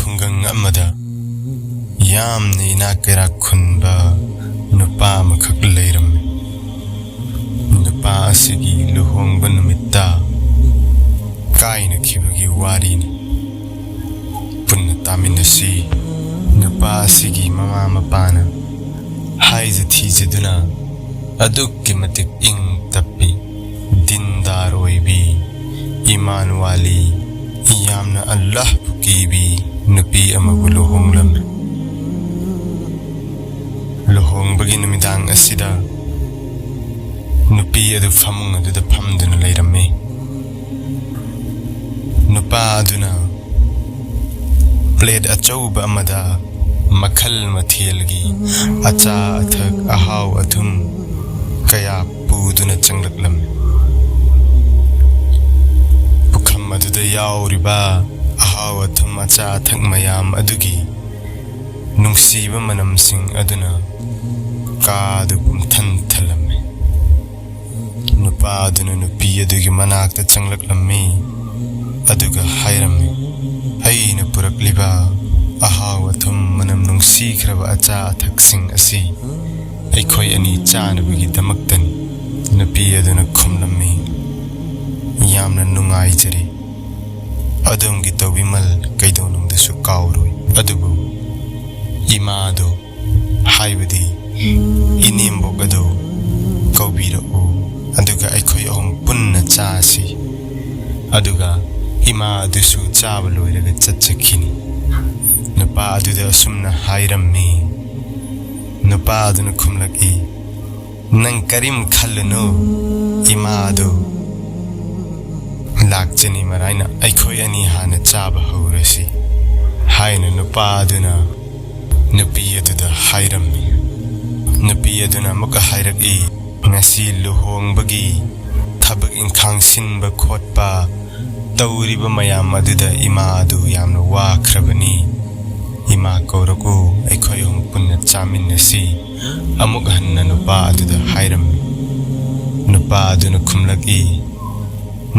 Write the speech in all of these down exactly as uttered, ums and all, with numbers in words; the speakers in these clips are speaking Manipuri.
ꯈꯨꯡꯒꯪ ꯑꯃꯗ ꯌꯥꯝꯅ ꯏꯅꯥꯛ ꯀꯩꯔꯥꯛ ꯈꯨꯟꯕ ꯅꯨꯄꯥ ꯑꯃꯈꯛ ꯂꯩꯔꯝꯃꯤ꯫ ꯅꯨꯄꯥ ꯑꯁꯤꯒꯤ ꯂꯨꯍꯣꯡꯕ ꯅꯨꯃꯤꯠꯇ ꯀꯥꯏꯅꯈꯤꯕꯒꯤ ꯋꯥꯔꯤꯅꯤ꯫ ꯄꯨꯟꯅ ꯇꯥꯃꯤꯟꯅꯁꯤ꯫ ꯅꯨꯄꯥ ꯑꯁꯤꯒꯤ ꯃꯃꯥ ꯃꯄꯥꯅ ꯍꯥꯏꯖ ꯊꯤꯖꯗꯨꯅ ꯑꯗꯨꯛꯀꯤ ꯃꯇꯤꯛ ꯏꯪ ꯇꯞꯄꯤ, ꯗꯤꯟꯗꯥꯔ ꯑꯣꯏꯕꯤ, ꯏꯃꯥꯟ ꯋꯥꯂꯤ, ꯌꯥꯝꯅ ꯑꯜꯂꯥꯍꯄꯨ ꯀꯤꯕꯤ ꯅꯨꯄꯤ ꯑꯃꯕꯨ ꯂꯨꯍꯣꯡꯂꯝꯃꯤ꯫ ꯂꯨꯍꯣꯡꯕꯒꯤ ꯅꯨꯃꯤꯗꯥꯡ ꯑꯁꯤꯗ ꯅꯨꯄꯤ ꯑꯗꯨ ꯐꯃꯨꯡ ꯑꯗꯨꯗ ꯐꯝꯗꯨꯅ ꯂꯩꯔꯝꯃꯤ꯫ ꯅꯨꯄꯥ ꯑꯗꯨꯅ ꯄ꯭ꯂꯦꯠ ꯑꯆꯧꯕ ꯑꯃꯗ ꯃꯈꯜ ꯃꯊꯦꯜꯒꯤ ꯑꯆꯥ ꯑꯊꯛ, ꯑꯍꯥꯎ ꯑꯊꯨꯝ ꯀꯌꯥ ꯄꯨꯗꯨꯅ ꯆꯪꯂꯛꯂꯝꯃꯤ꯫ ꯄꯨꯈꯝ ꯑꯗꯨꯗ ꯌꯥꯎꯔꯤꯕ ꯑꯍꯥꯎ ꯑꯊꯨꯝ ꯑꯆꯥ ꯑꯊꯛ ꯃꯌꯥꯝ ꯑꯗꯨꯒꯤ ꯅꯨꯡꯁꯤꯕ ꯃꯅꯝꯁꯤꯡ ꯑꯗꯨꯅ ꯀꯥꯗꯨ ꯄꯨꯝꯊꯟ ꯊꯜꯂꯝꯃꯤ꯫ ꯅꯨꯄꯥ ꯑꯗꯨꯅ ꯅꯨꯄꯤ ꯑꯗꯨꯒꯤ ꯃꯅꯥꯛꯇ ꯆꯪꯂꯛꯂꯝꯃꯤ, ꯑꯗꯨꯒ ꯍꯥꯏꯔꯝꯃꯤ, "ꯑꯩꯅ ꯄꯨꯔꯛꯂꯤꯕ ꯑꯍꯥꯎ ꯑꯊꯨꯝ ꯃꯅꯝ ꯅꯨꯡꯁꯤꯈ꯭ꯔꯕ ꯑꯆꯥ ꯑꯊꯛꯁꯤꯡ ꯑꯁꯤ ꯑꯩꯈꯣꯏ ꯑꯅꯤ ꯆꯥꯅꯕꯒꯤꯗꯃꯛꯇꯅꯤ꯫" ꯅꯨꯄꯤ ꯑꯗꯨꯅ ꯈꯨꯝꯂꯝꯃꯤ, "ꯌꯥꯝꯅ ꯅꯨꯡꯉꯥꯏꯖꯔꯦ, ꯑꯗꯣꯝꯒꯤ ꯇꯧꯕꯤꯃꯜ ꯀꯩꯗꯧꯅꯨꯡꯗꯁꯨ ꯀꯥꯎꯔꯣꯏ꯫ ꯑꯗꯨꯕꯨ ꯏꯃꯥꯗꯣ, ꯍꯥꯏꯕꯗꯤ ꯏꯅꯦꯝꯕꯣꯛ ꯑꯗꯨ ꯀꯧꯕꯤꯔꯛꯎ, ꯑꯗꯨꯒ ꯑꯩꯈꯣꯏ ꯑꯍꯨꯝ ꯄꯨꯟꯅ ꯆꯥꯁꯤ꯫" ꯑꯗꯨꯒ ꯏꯃꯥ ꯑꯗꯨꯁꯨ ꯆꯥꯕ ꯂꯣꯏꯔꯒ ꯆꯠꯆꯈꯤꯅꯤ꯫ ꯅꯨꯄꯥ ꯑꯗꯨꯗ ꯑꯁꯨꯝꯅ ꯍꯥꯏꯔꯝꯃꯤ꯫ ꯅꯨꯄꯥ ꯑꯗꯨꯅ ꯈꯨꯝꯂꯛꯏ, "ꯅꯪ ꯀꯔꯤꯝ ꯈꯜꯂꯨꯅꯨ, ꯏꯃꯥ ꯑꯗꯨ ꯂꯥꯛꯆꯅꯤ ꯃꯔꯥꯏꯅ, ꯑꯩꯈꯣꯏ ꯑꯅꯤ ꯍꯥꯟꯅ ꯆꯥꯕ ꯍꯧꯔꯁꯤ," ꯍꯥꯏꯅ ꯅꯨꯄꯥ ꯑꯗꯨꯅ ꯅꯨꯄꯤ ꯑꯗꯨꯗ ꯍꯥꯏꯔꯝꯃꯤ꯫ ꯅꯨꯄꯤ ꯑꯗꯨꯅ ꯑꯃꯨꯛꯀ ꯍꯥꯏꯔꯛꯏ, "ꯉꯁꯤ ꯂꯨꯍꯣꯡꯕꯒꯤ ꯊꯕꯛ ꯏꯪꯈꯥꯡ ꯁꯤꯟꯕ ꯈꯣꯠꯄ ꯇꯧꯔꯤꯕ ꯃꯌꯥꯝ ꯑꯗꯨꯗ ꯏꯃꯥ ꯑꯗꯨ ꯌꯥꯝꯅ ꯋꯥꯈ꯭ꯔꯕꯅꯤ꯫ ꯏꯃꯥ ꯀꯧꯔꯛꯎ, ꯑꯩꯈꯣꯏ ꯑꯍꯨꯝ ꯄꯨꯟꯅ ꯆꯥꯃꯤꯟꯅꯁꯤ꯫" ꯑꯃꯨꯛ ꯍꯟꯅ ꯅꯨꯄꯥ ꯑꯗꯨꯗ ꯍꯥꯏꯔꯝꯃꯤ꯫ ꯅꯨꯄꯥ ꯑꯗꯨꯅ ꯈꯨꯝꯂꯛꯏ,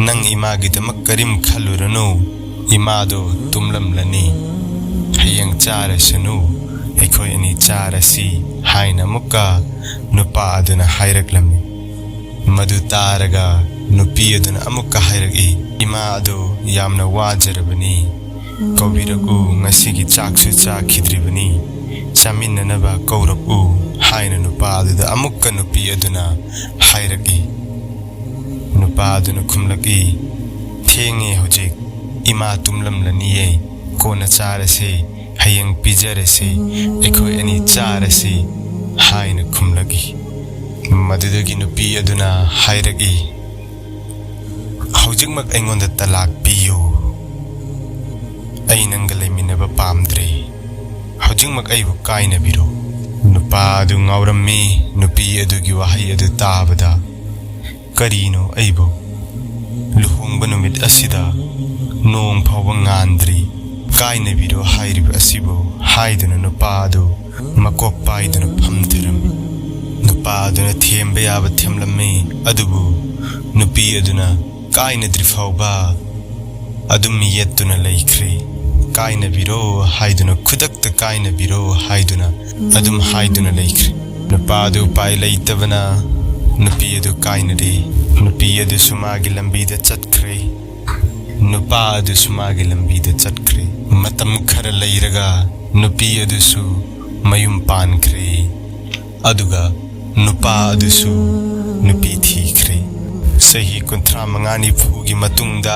"ꯅꯪ ꯏꯃꯥꯒꯤꯗꯃꯛ ꯀꯔꯤꯝ ꯈꯜꯂꯨꯔꯅꯨ, ꯏꯃꯥꯗꯣ ꯇꯨꯝꯂꯝꯂꯅꯤ, ꯍꯌꯦꯡ ꯆꯥꯔꯁꯅꯨ, ꯑꯩꯈꯣꯏ ꯑꯅꯤ ꯆꯥꯔꯁꯤ" ꯍꯥꯏꯅ ꯑꯃꯨꯛꯀ ꯅꯨꯄꯥ ꯑꯗꯨꯅ ꯍꯥꯏꯔꯛꯂꯝꯃꯤ꯫ ꯃꯗꯨ ꯇꯥꯔꯒ ꯅꯨꯄꯤ ꯑꯗꯨꯅ ꯑꯃꯨꯛꯀ ꯍꯥꯏꯔꯛꯏ, "ꯏꯃꯥ ꯑꯗꯨ ꯌꯥꯝꯅ ꯋꯥꯖꯔꯕꯅꯤ, ꯀꯧꯕꯤꯔꯛꯎ, ꯉꯁꯤꯒꯤ ꯆꯥꯛꯁꯨ ꯆꯥꯈꯤꯗ꯭ꯔꯤꯕꯅꯤ, ꯆꯥꯃꯤꯟꯅꯅꯕ ꯀꯧꯔꯛꯎ" ꯍꯥꯏꯅ ꯅꯨꯄꯥ ꯑꯗꯨꯗ ꯑꯃꯨꯛꯀ ꯅꯨꯄꯤ ꯑꯗꯨꯅ ꯍꯥꯏꯔꯛꯏ꯫ ꯅꯨꯄꯥ ꯑꯗꯨꯅ ꯈꯨꯝꯂꯛꯏ, "ꯊꯦꯡꯉꯦ ꯍꯧꯖꯤꯛ, ꯏꯃꯥ ꯇꯨꯝꯂꯝꯂꯅꯤꯌꯦ, ꯀꯣꯟꯅ ꯆꯥꯔꯁꯦ, ꯍꯌꯦꯡ ꯄꯤꯖꯔꯁꯦ, ꯑꯩꯈꯣꯏ ꯑꯅꯤ ꯆꯥꯔꯁꯤ" ꯍꯥꯏꯅ ꯈꯨꯝꯂꯛꯏ꯫ ꯃꯗꯨꯗꯒꯤ ꯅꯨꯄꯤ ꯑꯗꯨꯅ ꯍꯥꯏꯔꯛꯏ, "ꯍꯧꯖꯤꯛꯃꯛ ꯑꯩꯉꯣꯟꯗ ꯇꯂꯥꯛ ꯄꯤꯌꯨ, ꯑꯩ ꯅꯪꯒ ꯂꯩꯃꯤꯟꯅꯕ ꯄꯥꯝꯗ꯭ꯔꯦ, ꯍꯧꯖꯤꯛꯃꯛ ꯑꯩꯕꯨ ꯀꯥꯏꯅꯕꯤꯔꯣ"꯫ ꯅꯨꯄꯥ ꯑꯗꯨ ꯉꯥꯎꯔꯝꯃꯤ꯫ ꯅꯨꯄꯤ ꯑꯗꯨꯒꯤ ꯋꯥꯍꯩ ꯑꯗꯨ ꯇꯥꯕꯗ, "ꯀꯔꯤꯅꯣ ꯑꯩꯕꯨ? ꯂꯨꯍꯣꯡꯕ ꯅꯨꯃꯤꯠ ꯑꯁꯤꯗ ꯅꯣꯡ ꯐꯥꯎꯕ ꯉꯥꯟꯗ꯭ꯔꯤ, ꯀꯥꯏꯅꯕꯤꯔꯣ ꯍꯥꯏꯔꯤꯕ ꯑꯁꯤꯕꯨ?" ꯍꯥꯏꯗꯨꯅ ꯅꯨꯄꯥ ꯑꯗꯨ ꯃꯀꯣꯛ ꯄꯥꯏꯗꯨꯅ ꯐꯝꯊꯔꯝꯃꯤ꯫ ꯅꯨꯄꯥ ꯑꯗꯨꯅ ꯊꯦꯝꯕ ꯌꯥꯕ ꯊꯦꯝꯂꯝꯃꯤ, ꯑꯗꯨꯕꯨ ꯅꯨꯄꯤ ꯑꯗꯨꯅ ꯀꯥꯏꯅꯗ꯭ꯔꯤ ꯐꯥꯎꯕ ꯑꯗꯨꯝ ꯌꯦꯠꯇꯨꯅ ꯂꯩꯈ꯭ꯔꯦ꯫ "ꯀꯥꯏꯅꯕꯤꯔꯣ" ꯍꯥꯏꯗꯨꯅ, "ꯈꯨꯗꯛꯇ ꯀꯥꯏꯅꯕꯤꯔꯣ" ꯍꯥꯏꯗꯨꯅ ꯑꯗꯨꯝ ꯍꯥꯏꯗꯨꯅ ꯂꯩꯈ꯭ꯔꯦ꯫ ꯅꯨꯄꯥ ꯑꯗꯨ ꯎꯄꯥꯏ ꯂꯩꯇꯕꯅ ꯅꯨꯄꯤ ꯑꯗꯨ ꯀꯥꯏꯅꯔꯦ꯫ ꯅꯨꯄꯤ ꯑꯗꯨꯁꯨ ꯃꯥꯒꯤ ꯂꯝꯕꯤꯗ ꯆꯠꯈ꯭ꯔꯦ꯫ ꯅꯨꯄꯥ ꯑꯗꯨꯁꯨ ꯃꯥꯒꯤ ꯂꯝꯕꯤꯗ ꯆꯠꯈ꯭ꯔꯦ꯫ ꯃꯇꯝ ꯈꯔ ꯂꯩꯔꯒ ꯅꯨꯄꯤ ꯑꯗꯨꯁꯨ ꯃꯌꯨꯝ ꯄꯥꯟꯈ꯭ꯔꯦ꯫ ꯑꯗꯨꯒ ꯅꯨꯄꯥ ꯑꯗꯨꯁꯨ ꯅꯨꯄꯤ ꯊꯤꯈ꯭ꯔꯦ꯫ ꯆꯍꯤ ꯀꯨꯟꯊ꯭ꯔꯥ ꯃꯉꯥ ꯅꯤꯐꯨꯒꯤ ꯃꯇꯨꯡꯗ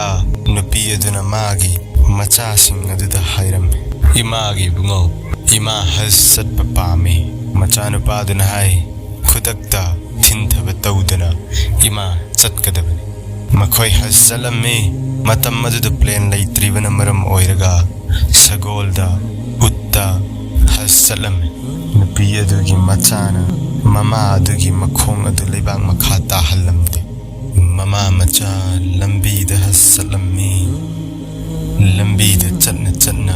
ꯅꯨꯄꯤ ꯑꯗꯨꯅ ꯃꯥꯒꯤ ꯃꯆꯥꯁꯤꯡ ꯑꯗꯨꯗ ꯍꯥꯏꯔꯝꯃꯤ, "ꯏꯃꯥꯒꯤ ꯏꯕꯨꯡꯉꯣ, ꯏꯃꯥ ꯍꯖ ꯆꯠꯄ ꯄꯥꯝꯃꯤ"꯫ ꯃꯆꯥꯅꯨꯄꯥꯗꯨꯅ ꯍꯥꯏ, "ꯈꯨꯗꯛꯇ ꯊꯤꯟꯊꯕ ꯇꯧꯗꯅ ꯏꯃꯥ ꯆꯠꯀꯗꯕꯅꯤ"꯫ ꯃꯈꯣꯏ ꯍꯖ ꯆꯠꯂꯝꯃꯤ꯫ ꯃꯇꯝ ꯑꯗꯨꯗ ꯄ꯭ꯂꯦꯟ ꯂꯩꯇ꯭ꯔꯤꯕꯅ ꯃꯔꯝ ꯑꯣꯏꯔꯒ ꯁꯒꯣꯜꯗ, ꯎꯠꯇ ꯍꯖ ꯆꯠꯂꯝꯃꯤ꯫ ꯅꯨꯄꯤ ꯑꯗꯨꯒꯤ ꯃꯆꯥꯅ ꯃꯃꯥ ꯑꯗꯨꯒꯤ ꯃꯈꯣꯡ ꯑꯗꯨ ꯂꯩꯕꯥꯛ ꯃꯈꯥ ꯇꯥꯍꯜꯂꯝꯗꯦ꯫ ꯃꯃꯥ ꯃꯆꯥ ꯂꯝꯕꯤꯗ ꯍꯖ ꯆꯠꯂꯝꯃꯤ꯫ ꯂꯝꯕꯤꯗ ꯆꯠꯅ ꯆꯠꯅ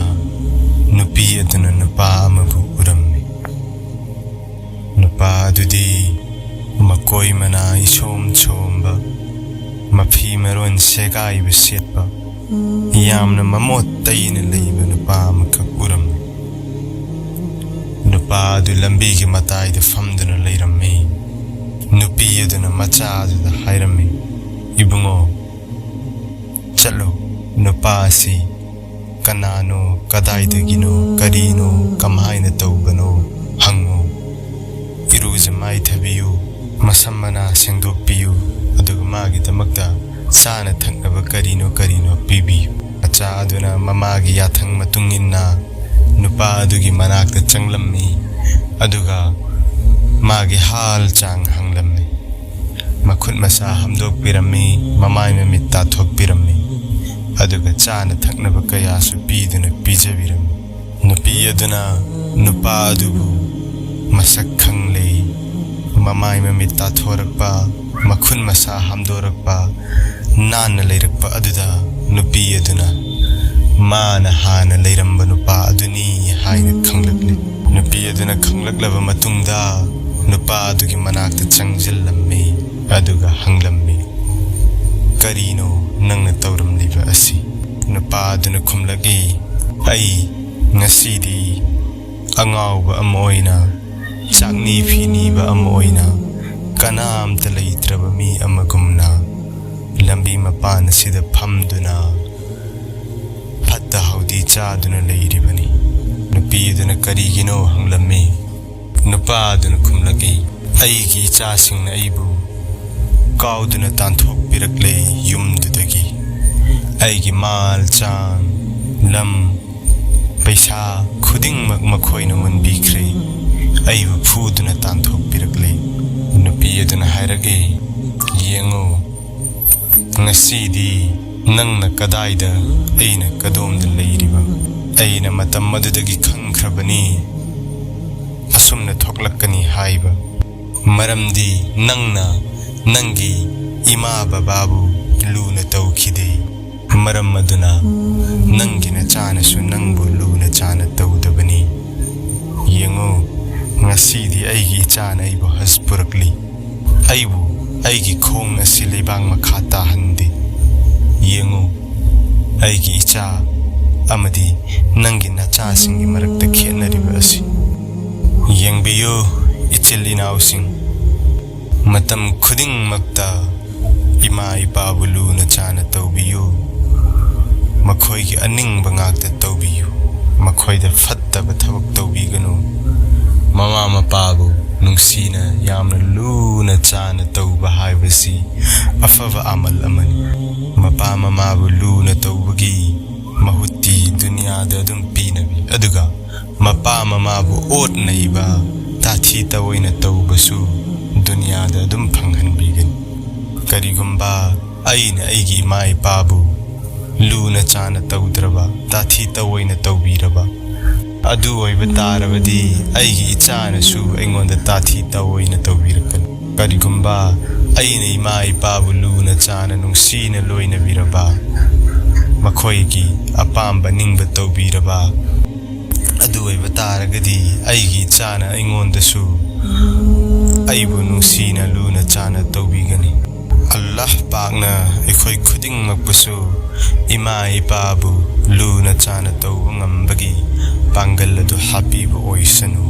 ꯅꯨꯄꯤ ꯑꯗꯨꯅ ꯅꯨꯄꯥ ꯑꯃꯕꯨ ꯎꯔꯝꯃꯤ꯫ ꯅꯨꯄꯥ ꯑꯗꯨꯗꯤ ꯃꯀꯣꯏ ꯃꯅꯥ ꯏꯁꯣꯝ ꯁꯣꯝꯕ, ꯃꯐꯤ ꯃꯔꯣꯟ ꯁꯦꯒꯥꯏꯕ ꯁꯦꯠꯄ, ꯌꯥꯝꯅ ꯃꯃꯣꯠ ꯇꯩꯅ ꯂꯩꯕ ꯅꯨꯄꯥ ꯑꯃꯈꯛ ꯎꯔꯝꯃꯤ꯫ ꯑꯗꯨ ꯂꯝꯕꯤꯒꯤ ꯃꯇꯥꯏꯗ ꯐꯝꯗꯨꯅ ꯂꯩꯔꯝꯃꯤ꯫ ꯅꯨꯄꯤ ꯑꯗꯨꯅ ꯃꯆꯥ ꯑꯗꯨꯗ ꯍꯥꯏꯔꯝꯃꯤ, "ꯏꯕꯨꯡꯉꯣ, ꯆꯠꯂꯨ, ꯅꯨꯄꯥ ꯑꯁꯤ ꯀꯅꯥꯅꯣ, ꯀꯗꯥꯏꯗꯒꯤꯅꯣ, ꯀꯔꯤꯅꯣ, ꯀꯃꯥꯏꯅ ꯇꯧꯕꯅꯣ ꯍꯪꯉꯨ꯫ ꯏꯔꯨꯖ ꯃꯥꯏꯊꯕꯤꯌꯨ, ꯃꯁꯝ ꯃꯅꯥ ꯁꯦꯡꯗꯣꯛꯄꯤꯌꯨ, ꯑꯗꯨꯒ ꯃꯥꯒꯤꯗꯃꯛꯇ ꯆꯥꯅ ꯊꯛꯅꯕ ꯀꯔꯤꯅꯣ ꯀꯔꯤꯅꯣ ꯄꯤꯕꯤꯌꯨ꯫" ꯃꯆꯥ ꯑꯗꯨꯅ ꯃꯃꯥꯒꯤ ꯌꯥꯊꯪ ꯃꯇꯨꯡ ꯏꯟꯅ ꯅꯨꯄꯥ ꯑꯗꯨꯒꯤ ꯃꯅꯥꯛꯇ ꯆꯪꯂꯝꯃꯤ, ꯑꯗꯨꯒ ꯃꯥꯒꯤ ꯍꯥꯜ ꯆꯥꯡ ꯍꯪꯂꯝꯃꯤ꯫ ꯃꯈꯨꯠ ꯃꯁꯥ ꯍꯥꯝꯗꯣꯛꯄꯤꯔꯝꯃꯤ, ꯃꯃꯥꯏ ꯃꯃꯤꯠ ꯇꯥꯊꯣꯛꯄꯤꯔꯝꯃꯤ, ꯑꯗꯨꯒ ꯆꯥꯅ ꯊꯛꯅꯕ ꯀꯌꯥꯁꯨ ꯄꯤꯗꯨꯅ ꯄꯤꯖꯕꯤꯔꯝꯃꯤ꯫ ꯅꯨꯄꯤ ꯑꯗꯨꯅ ꯅꯨꯄꯥ ꯑꯗꯨꯕꯨ ꯃꯁꯛ ꯈꯪꯂꯦ꯫ ꯃꯃꯥꯏ ꯃꯃꯤꯠ ꯇꯥꯊꯣꯔꯛꯄ, ꯃꯈꯨꯠ ꯃꯁꯥ ꯍꯥꯝꯗꯣꯔꯛꯄ, ꯅꯥꯟꯅ ꯂꯩꯔꯛꯄ ꯑꯗꯨꯗ ꯅꯨꯄꯤ ꯑꯗꯨꯅ ꯃꯥꯅ ꯍꯥꯟꯅ ꯂꯩꯔꯝꯕ ꯅꯨꯄꯥ ꯑꯗꯨꯅꯤ ꯍꯥꯏꯅ ꯈꯪꯂꯛꯂꯤ꯫ ꯅꯨꯄꯤ ꯑꯗꯨꯅ ꯈꯪꯂꯛꯂꯕ ꯃꯇꯨꯡꯗ ꯅꯨꯄꯥ ꯑꯗꯨꯒꯤ ꯃꯅꯥꯛꯇ ꯆꯪꯁꯤꯜꯂꯝꯃꯤ, ꯑꯗꯨꯒ ꯍꯪꯂꯝꯃꯤ, "ꯀꯔꯤꯅꯣ ꯅꯪꯅ ꯇꯧꯔꯝꯂꯤꯕ ꯑꯁꯤ?" ꯅꯨꯄꯥ ꯑꯗꯨꯅ ꯈꯨꯝꯂꯛꯏ, "ꯑꯩ ꯉꯁꯤꯗꯤ ꯑꯉꯥꯎꯕ ꯑꯃ ꯑꯣꯏꯅ, ꯆꯥꯛꯅꯤ ꯐꯤꯅꯤꯕ ꯑꯃ ꯑꯣꯏꯅ, ꯀꯅꯥꯝꯇ ꯂꯩꯇ꯭ꯔꯕ ꯃꯤ ꯑꯃꯒꯨꯝꯅ ꯂꯝꯕꯤ ꯃꯄꯥꯟ ꯑꯁꯤꯗ ꯐꯝꯗꯨꯅ ꯐꯠꯇ ꯍꯥꯎꯗꯤ ꯆꯥꯗꯨꯅ ꯂꯩꯔꯤꯕꯅꯤ꯫" ꯅꯨꯄꯤ ꯑꯗꯨꯅ ꯀꯔꯤꯒꯤꯅꯣ ꯍꯪꯂꯝꯃꯤ꯫ ꯅꯨꯄꯥ ꯑꯗꯨꯅ ꯈꯨꯝꯂꯛꯏ, "ꯑꯩꯒꯤ ꯏꯆꯥꯁꯤꯡꯅ ꯑꯩꯕꯨ ꯀꯥꯎꯗꯨꯅ ꯇꯥꯟꯊꯣꯛꯄꯤꯔꯛꯂꯦ ꯌꯨꯝꯗꯨꯗꯒꯤ꯫ ꯑꯩꯒꯤ ꯃꯥꯜ ꯆꯥꯡ, ꯂꯝ, ꯄꯩꯁꯥ ꯈꯨꯗꯤꯡꯃꯛ ꯃꯈꯣꯏꯅ ꯃꯨꯟꯕꯤꯈ꯭ꯔꯦ꯫ ꯑꯩꯕꯨ ꯐꯨꯗꯨꯅ ꯇꯥꯟꯊꯣꯛꯄꯤꯔꯛꯂꯦ꯫" ꯅꯨꯄꯤ ꯑꯗꯨꯅ ꯍꯥꯏꯔꯛꯏ, "ꯌꯦꯡꯉꯨ, ꯉꯁꯤꯗꯤ ꯅꯪꯅ ꯀꯗꯥꯏꯗ, ꯑꯩꯅ ꯀꯗꯣꯝꯗ ꯂꯩꯔꯤꯕ? ꯑꯩꯅ ꯃꯇꯝ ꯑꯗꯨꯗꯒꯤ ꯈꯪꯈ꯭ꯔꯕꯅꯤ ꯑꯁꯨꯝꯅ ꯊꯣꯛꯂꯛꯀꯅꯤ ꯍꯥꯏꯕ꯫ ꯃꯔꯝꯗꯤ ꯅꯪꯅ ꯅꯪꯒꯤ ꯏꯃꯥ ꯕꯕꯥꯕꯨ ꯂꯨꯅ ꯇꯧꯈꯤꯗꯦ꯫ ꯃꯔꯝ ꯑꯗꯨꯅ ꯅꯪꯒꯤ ꯅꯆꯥꯅꯁꯨ ꯅꯪꯕꯨ ꯂꯨꯅ ꯆꯥꯅ ꯇꯧꯗꯕꯅꯤ꯫ ꯌꯦꯡꯉꯨ, ꯉꯁꯤꯗꯤ ꯑꯩꯒꯤ ꯏꯆꯥꯅ ꯑꯩꯕꯨ ꯍꯁ ꯄꯨꯔꯛꯂꯤ꯫ ꯑꯩꯕꯨ ꯑꯩꯒꯤ ꯈꯣꯡ ꯑꯁꯤ ꯂꯩꯕꯥꯛ ꯃꯈꯥ ꯇꯥꯍꯟꯗꯦ꯫ ꯌꯦꯡꯉꯨ, ꯑꯩꯒꯤ ꯏꯆꯥ ꯑꯃꯗꯤ ꯅꯪꯒꯤ ꯅꯆꯥꯁꯤꯡꯒꯤ ꯃꯔꯛꯇ ꯈꯦꯠꯅꯔꯤꯕ ꯑꯁꯤ꯫ ꯌꯣ, ꯏꯆꯤꯜ ꯏꯅꯥꯎꯁꯤꯡ, ꯃꯇꯝ ꯈꯨꯗꯤꯡꯃꯛꯇ ꯏꯃꯥ ꯏꯄꯥꯕꯨ ꯂꯨꯅ ꯆꯥꯅ ꯇꯧꯕꯤꯌꯨ꯫ ꯃꯈꯣꯏꯒꯤ ꯑꯅꯤꯡꯕ ꯉꯥꯛꯇ ꯇꯧꯕꯤꯌꯨ꯫ ꯃꯈꯣꯏꯗ ꯐꯠꯇꯕ ꯊꯕꯛ ꯇꯧꯕꯤꯒꯅꯨ꯫ ꯃꯃꯥ ꯃꯄꯥꯕꯨ ꯅꯨꯡꯁꯤꯅ ꯌꯥꯝꯅ ꯂꯨꯅ ꯆꯥꯅ ꯇꯧꯕ ꯍꯥꯏꯕꯁꯤ ꯑꯐꯕ ꯑꯃꯜ ꯑꯃꯅꯤ꯫ ꯃꯄꯥ ꯃꯃꯥꯕꯨ ꯂꯨꯅ ꯇꯧꯕꯒꯤ ꯃꯍꯨꯠꯇꯤ ꯗꯨꯅꯤꯌꯥꯗ ꯑꯗꯨꯝ ꯄꯤꯅꯕꯤ꯫ ꯑꯗꯨꯒ ꯃꯄꯥ ꯃꯃꯥꯕꯨ ꯑꯣꯠ ꯅꯩꯕ, ꯇꯥꯊꯤ ꯇꯑꯣꯏꯅ ꯇꯧꯕꯁꯨ ꯗꯨꯅꯤꯌꯥꯗ ꯑꯗꯨꯝ ꯐꯪꯍꯟꯕꯤꯒꯅꯤ꯫ ꯀꯔꯤꯒꯨꯝꯕ ꯑꯩꯅ ꯑꯩꯒꯤ ꯏꯃꯥ ꯏꯄꯥꯕꯨ ꯂꯨꯅ ꯆꯥꯅ ꯇꯧꯗ꯭ꯔꯕ, ꯇꯥꯊꯤ ꯇꯑꯣꯏꯅ ꯇꯧꯕꯤꯔꯕ, ꯑꯗꯨ ꯑꯣꯏꯕ ꯇꯥꯔꯕꯗꯤ ꯑꯩꯒꯤ ꯏꯆꯥꯅꯁꯨ ꯑꯩꯉꯣꯟꯗ ꯇꯥꯊꯤ ꯇꯑꯣꯏꯅ ꯇꯧꯕꯤꯔꯛꯀꯅꯤ꯫ ꯀꯔꯤꯒꯨꯝꯕ ꯑꯩꯅ ꯏꯃꯥ ꯏꯄꯥꯕꯨ ꯂꯨꯅ ꯆꯥꯅ ꯅꯨꯡꯁꯤꯅ ꯂꯣꯏꯅꯕꯤꯔꯕ, ꯃꯈꯣꯏꯒꯤ ꯑꯄꯥꯝꯕ ꯅꯤꯡꯕ ꯇꯧꯕꯤꯔꯕ, ꯑꯗꯨ ꯑꯣꯏꯕ ꯇꯥꯔꯒꯗꯤ ꯑꯩꯒꯤ ꯏꯆꯥꯅ ꯑꯩꯉꯣꯟꯗꯁꯨ ꯑꯩꯕꯨ ꯅꯨꯡꯁꯤꯅ ꯂꯨꯅ ꯆꯥꯅ ꯇꯧꯕꯤꯒꯅꯤ꯫ ꯑꯜꯂꯥꯍ ꯄꯥꯛꯅ ꯑꯩꯈꯣꯏ ꯈꯨꯗꯤꯡꯃꯛꯄꯨꯁꯨ ꯏꯃꯥ ꯏꯄꯥꯕꯨ ꯂꯨꯅ ꯆꯥꯅ ꯇꯧꯕ ꯉꯝꯕꯒꯤ ꯄꯥꯡꯒꯜ ꯑꯗꯨ ꯍꯥꯞꯄꯤꯕ ꯑꯣꯏꯁꯅꯨ꯫